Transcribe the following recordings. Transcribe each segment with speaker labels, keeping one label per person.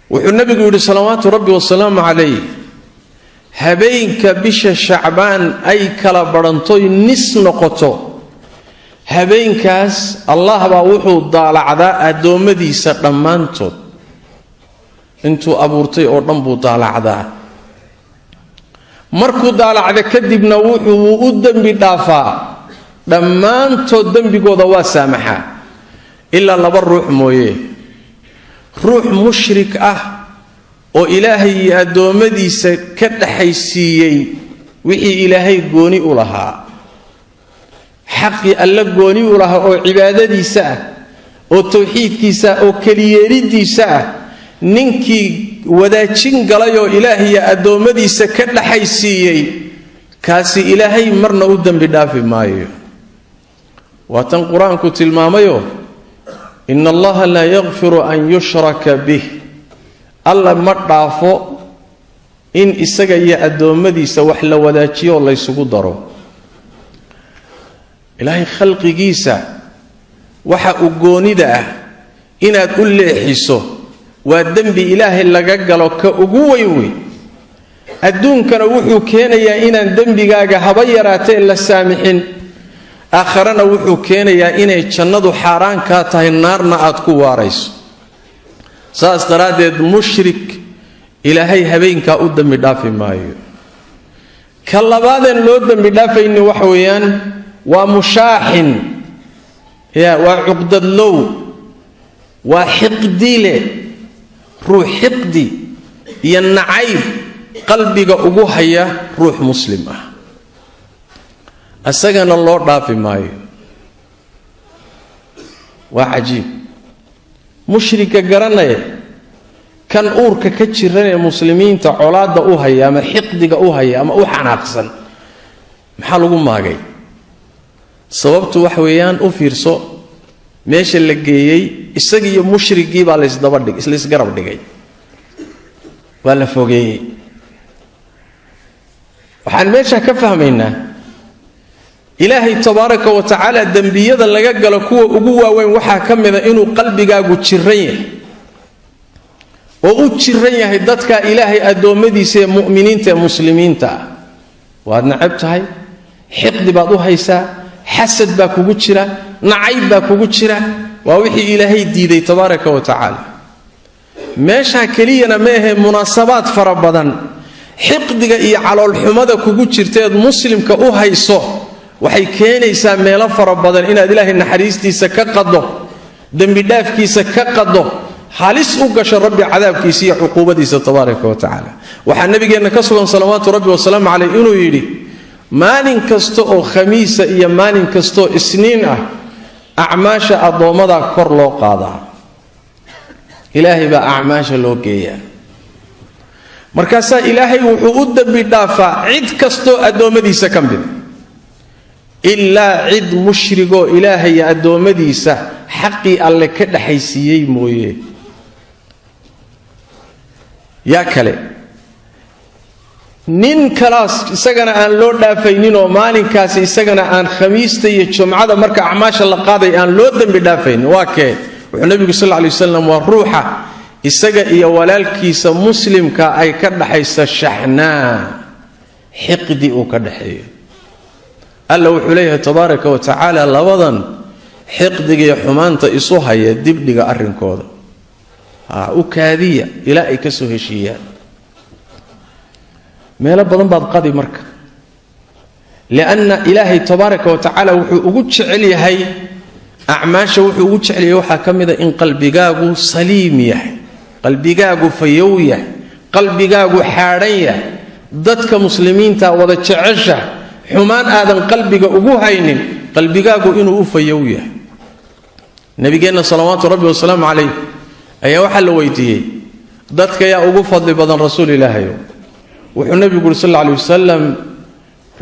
Speaker 1: Wuxuu nabigu yidhi salawaatu rabbi wasalaamu calayh, habeenka bisha Shacbaan ay kala badhantoy nis noqoto, habeenkaas Allah baa wuxuu daalacdaa addoommadiisa dhammaantood, intuu abuurtay oo dhan buu daalacdaa. Markuu daalacda kadibna wuxuu u dembi dhaafaa dhammaantood, dembigooda waa saamaxaa, ilaa laba ruux mooye: ruux mushrik ah oo Ilaahay iyo addoommadiisa ka dhaxaysiiyey wixii Ilaahay gooni u lahaa, xaqii Alla gooni u lahaa oo cibaadadiisa ah oo tawxiidkiisa ah oo keliyeelidiisa ah, ninkii wadaajin galay oo Ilaahay iyo addoommadiisa ka dhaxaysiiyey, kaasi Ilaahay marna u dembi dhaafi maayo. Waa tan Qur-aanku tilmaamayo: "Ina Allaha laa yakfiru an yushraka bih." Alla ma dhaafo in isaga iyo addoommadiisa wax la wadaajiyo oo laysugu daro. Ilaahay khalqigiisa waxa uu goonida ah inaad u leexiso waa dembi Ilaahay laga galo ka ugu weyn wey. Adduunkana wuxuu keenayaa inaan dembigaaga haba yaraatee la saamixin, aakharana wuxuu keenayaa inay jannadu xaaraan kaa tahay, naarna aad ku waarayso. Saas daraaddeed mushrik Ilaahay habeenkaa u dembi dhaafi maayo. Ka labaadeen loo dembi dhaafaynin waxa weeyaan waa mushaaxin, ya waa cuqdadlow, waa xiqdile, ruux xiqdi iyo nacayb qalbiga ugu haya ruux muslim ah, isagana loo dhaafi maayo. Waa cajiib. Mushrika garanaya, kan uurka ka jiran ee muslimiinta colaadda u haya ama xiqdiga u haya ama u xanaaqsan, maxaa lagu maagay? Sababtu waxa weeyaan, u fiirso meesha la geeyey, isagiiyo mushrigii baa laysdabadhig, laysgarab dhigay, waa la fogeeyey. Waxaan meesha ka fahmaynaa Ilaahay tabaaraka wa tacaala dembiyada laga galo kuwa ugu waaweyn waxaa ka mida inuu qalbigaagu jiran yahay oo u jiran yahay dadka Ilaahay addoommadiisa ee mu'miniinta ee muslimiinta ah. Waad nacab tahay, xiqdi baad u haysaa, xasad baa kugu jira, nacayb baa kugu jira. Waa wixii Ilaahay diiday tabaaraka wa tacaala. Meeshaa keliyana ma ahee, munaasabaad fara badan xiqdiga iyo caloolxumada kugu jirteed muslimka u hayso waxay keenaysaa meelo fara badan inaad Ilaahay naxariistiisa ka qaddo, dembidhaafkiisa ka qaddo, halis u gasho Rabbi cadaabkiisa iyo cuquubadiisa tabaaraka wa tacaala. Waxaa nabigeenna ka sugan salawaatu rabbi wasalaamu caleyh inuu yidhi: maalin kasta oo Khamiisa iyo maalin kastaoo Isniin ah acmaasha addoommadaa kor loo qaadaa, Ilaahay baa acmaasha loo geeyaa, markaasaa Ilaahay wuxuu u dembi dhaafaa cid kastoo addoommadiisa ka mida, ilaa cid mushrigoo Ilaahay addoommadiisa xaqii Alle ka dhexaysiiyey mooye. Yaa kale? Nin kalaas isagana aan loo dhaafayninoo maalinkaasi isagana aan Khamiista iyo Jumcada marka acmaasha la qaaday aan loo dembi dhaafaynin waa kee? Wuxuu nebigu sal lla lay wasalam: waa ruuxa isaga iyo walaalkiisa muslimka ay ka dhaxaysa shaxnaa, xiqdi uu ka dhaxeeyo. Alla wuxuu leeyahay tabaaraka wa tacaala: labadan xiqdigiiyo xumaanta isu haya dibdhiga arrinkooda, u kaadiya ilaa ay ka soo heshiiyaan. Meelo badan baad qadi marka, lianna Ilaahay tabaaraka wa tacaala wuxuu ugu jecel yahay acmaasha, wuxuu ugu jecel yahay waxaa ka mida in qalbigaagu saliim yahay, qalbigaagu fayow yahay, qalbigaagu xaadhan yahay, dadka muslimiinta wada jecesha, xumaan aadan qalbiga ugu haynin, qalbigaagu inuu u fayow yahay. Nabigeenna salawaatu rabbi wasalaamu calayh ayaa waxaa la weydiiyey: dadka yaa ugu fadli badan, rasuul Ilaahayo? Wuxuu nebigu uri sal alla alay wasalam: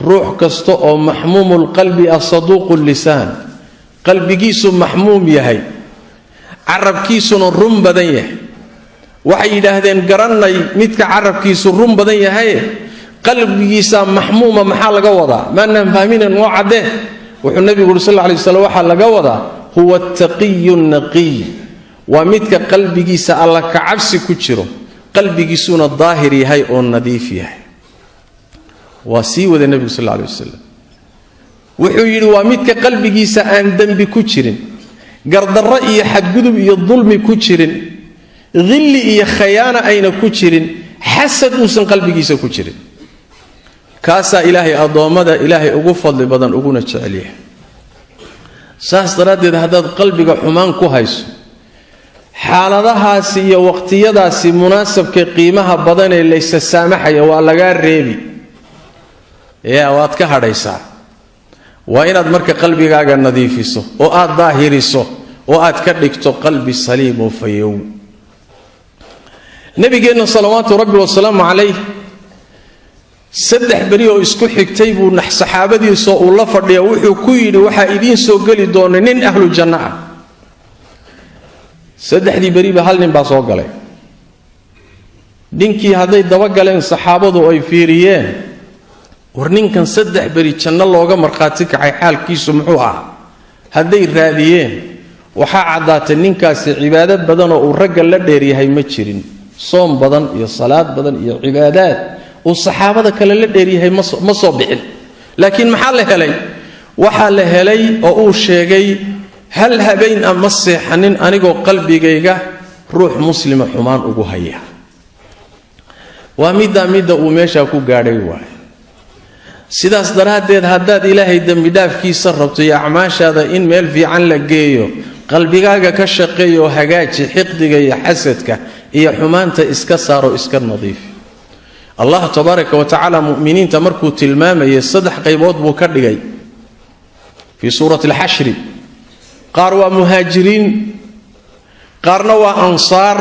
Speaker 1: ruux kasta oo maxmuumulqalbi ah, saduuqu lisaan, qalbigiisu maxmuum yahay, carabkiisuna run badan yahay. Waxay yidhaahdeen: garannay midka carabkiisu run badan yahaye, qalbigiisaa maxmuuma maxaa laga wadaa? Maanaan fahminen, noo caddee. Wuxuu nebigu uri sal alla alay waslam: waxaa laga wadaa huwa attaqiyu naqiy, Waa midka qalbigiisa alla ka cabsi ku jiro, qalbigiisuna daahir yahay oo nadiif yahay. Waa sii wada nebigu sal alla alay wasalam, wuxuu yidhi waa midka qalbigiisa aan dembi ku jirin, gardarro iyo xadgudub iyo dulmi ku jirin, hilli iyo khayaana ayna ku jirin, xasad uusan qalbigiisa ku jirin. Kaasaa ilaahay addoommada ilaahay ugu fadli badan uguna jecel yahay. Saas daraaddeed haddaad qalbiga xumaan ku hayso, xaaladahaasi iyo waqtiyadaasi munaasabka qiimaha badanee laysa saamaxaya waa lagaa reebi, yaa waad ka hadhaysaa. Waa inaad marka qalbigaaga nadiifiso oo aad daahiriso oo aad ka dhigto qalbi saliim oo fayow. Nabigeenna salawaatu rabbi wasalaamu calayh 3 beri oo isku xigtay buu saxaabadiisoo uu la fadhiya wuxuu ku yidhi waxaa idiin soo geli doona nin ahlu janno ah. 3dii beriba hal nin baa soo galay. Ninkii hadday dabagaleen saxaabadu ay fiiriyeen, war ninkan 3 beri janno looga markhaati kacay xaalkiisu muxuu ahaa? Hadday raadiyeen waxaa caddaatay ninkaasi cibaado badanoo uu ragga la dheeryahay ma jirin. Soom badan iyo salaad badan iyo cibaadaad uu saxaabada kale la dheeryahay ma soo bixin. Laakiin maxaa la helay? Waxaa la helay oo uu sheegay hal habeen a ma seexanin anigoo qalbigayga ruux muslima xumaan ugu haya. Waa midda uu meeshaa ku gaadhay waay. Sidaas daraaddeed haddaad ilaahay dembidhaafkiisa rabto iyo acmaashaada in meel fiican la geeyo, qalbigaaga ka shaqeeyo oo hagaaji xiqdiga iyo xasadka iyo xumaanta iska saaro, iska nadiifi. Allah tabaaraka wa tacaala mu'miniinta markuu tilmaamayay 3 qaybood buu ka dhigay fii suurati alxashri. Qaar waa muhaajiriin, qaarna waa ansaar,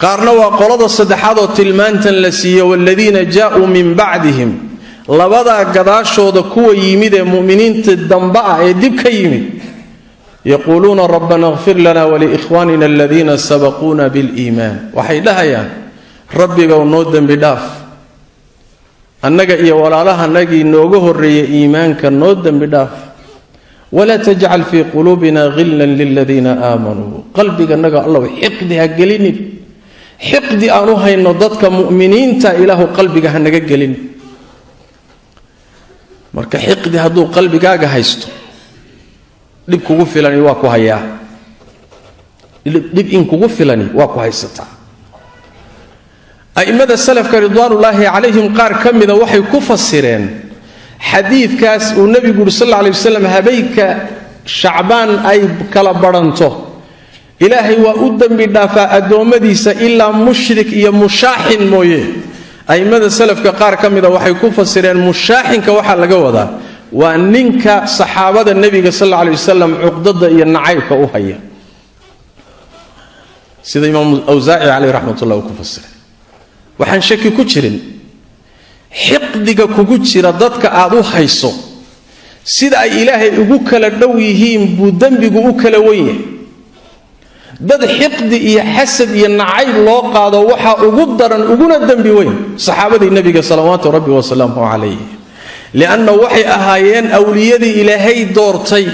Speaker 1: qaarna waa qolada saddexaad oo tilmaantan la siiye, waaladiina jaa-uu min bacdihim. Labadaa gadaashooda kuwa yimid ee mu'miniinta damba ah ee dib ka yimid, yaquuluuna rabbana ighfir lana waliikhwanina aladiina sabaquuna biliimaan. Waxay dhahayaan rabbigow noo dembi dhaaf, annaga iyo walaalahanagii nooga horreeyay iimaanka noo dembi dhaaf. Walaa tajcal fii quluubina hillan liladiina aamanuu. Qalbiganaga allow xiqdi ha gelinin, xiqdi aan u hayno dadka mu'miniinta ilaahu qalbiga ha naga gelin. Marka xiqdi hadduu qalbigaaga haysto, dhib kugu filani waa ku hayaa, dhib in kugu filani waa ku haysataa. A'immada salafka ridwaanullaahi calayhim qaar ka mida waxay ku fasireen xadiidkaas uu nebigu yuri sal alla alay wasalam habeenka Shacbaan ay kala badhanto ilaahay waa u dembi dhaafaa addoommadiisa ilaa mushrik iyo mushaaxin mooye. A'immada salafka qaar ka mida waxay ku fasireen mushaaxinka waxaa laga wadaa waa ninka saxaabada nebiga sal alla alay wasalam cuqdada iyo nacaybka u haya, sida imaam Awsaaci caleyh raxmatullah uu ku fasiray. Waxaan shaki ku jirin xiqdiga kugu jira dadka aad u hayso sida ay ilaahay ugu kala dhow yihiin buu dembigu u kala wen yahay. Dad xiqdi iyo xasad iyo nacayb loo qaado waxaa ugu daran uguna dembi weyn saxaabadii nebiga salawaatu rabbi wasalaamuhu calayh, lianna waxay ahaayeen awliyadii ilaahay doortay,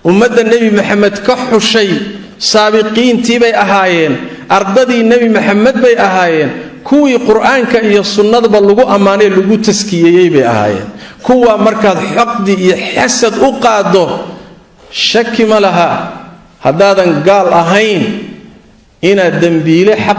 Speaker 1: ummadda nebi Maxamed ka xushay, saabiqiintii bay ahaayeen, ardadii nebi Maxamed bay ahaayeen, kuwii qur-aanka iyo sunnadaba lagu ammaanay lagu taskiyeeyey bay ahaayeen. Kuwa markaad xaqdi iyo xasad u qaado shaki ma laha haddaadan gaal ahayn inaad dembiile xaq